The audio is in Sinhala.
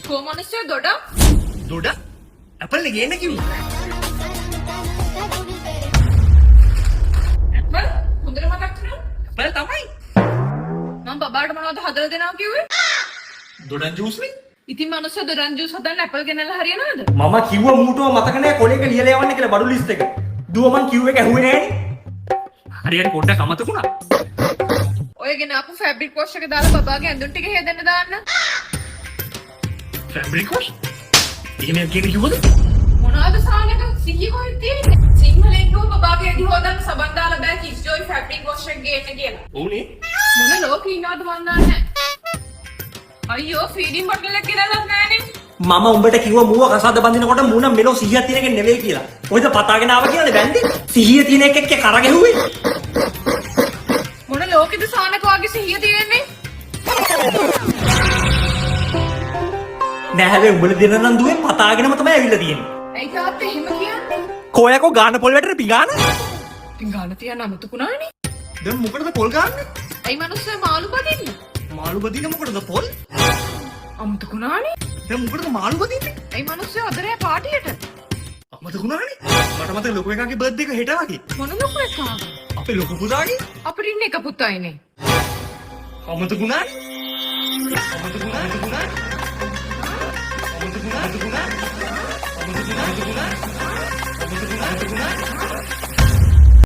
කෝ මිනිස්සු දොඩ? දොඩ ඇපල් නේ ගේන්න කිව්වේ. ඇපල් හොඳට මතක් කරගන්න. ඇපල් තමයි. මම බබාට මොනවද හදලා දෙනවා කිව්වේ? දොඩන් ජූස් නේ. ඉතින් මිනිස්සු දොඩන් ජූස් හදන්න ඇපල් ගෙනල්ලා හරියනවද? මම කිව්ව මූටව මතක නෑ කොලේක ලියලා යවන්න කියලා බඩු ලිස්ට් එක. දුව මං කිව්ව එක ඇහුවේ නෑනේ. හරි හරි පොඩ්ඩක් අමතක වුණා. ඔය ගෙන ආපු ෆැබ්‍රික් වොෂ් එක දාලා බබාගේ ඇඳුම් ටික හේදන්න දාන්න. Fabric wash? එහෙම එකක් කියන කිව්වද? මොනවද සානක සිහිය කොහෙද තියෙන්නේ? සිංහලෙන් කිව්ව බබාගේ ඇඳි හොදන්න සබන් දාලා බෑ කිස් ජොයි ෆැබ්‍රික් වොෂ් එක ගේන්න කියලා. ඔව්නේ. මොන ලෝකෙ ඉන්නවද මන් දන්නේ නෑ. අයියෝ ෆීඩින් බොටල් එක ගෙනල්ලත් නෑනේ. මම උඹට කිව්ව මූව කසාද බඳිනකොට මූ නම් මෙලෝ සිහියක් තියෙන එකෙක් නෙවෙයි කියලා. කොහෙද පතාගෙන ආව කියලානේ බැන්දේ. සිහිය තියෙන එකෙක් එක්ක කර ගැහුවේ. මොන ලෝකෙද සානක වගේ සිහිය තියෙන්නේ? නෑ හැබැයි උඹලා දෙන්න නම් දුවේ පතාගෙනම තමයි ඇවිල්ලා තියෙන්නේ. ඇයි තාත්තේ එහෙම කියන්නේ? කෝයකෝ ගාන පොල් වැටේ පිඟාන. පිඟාන තියන්න අමතකුණානේ. දැන් මොකටද පොල් ගාන්නේ? ඇයි මනුස්සය මාළු බදින්න? මාළු බදින්න මොකටද පොල්? අමතකුණානේ. දැන් මොකටද මාළු බදින්නේ? ඇයි මනුස්සය අද රෑ පාටියට? අමතක වුණානේ. මට මතක ලොකු එකාගේ බර්ත්ඩේ එක හෙට වගේ. මොන ලොකු එකා? අපේ ලොකු පුතාගේ. අපිට ඉන්න එක පුතයිනේ. අමතක වුණානේ. අමතක වුණා අමතක වුණා. අමතක වුණා අමතක වුණා. අමතක වුණා අමතක වුණා. අමතක වුණා අමතක වුණා.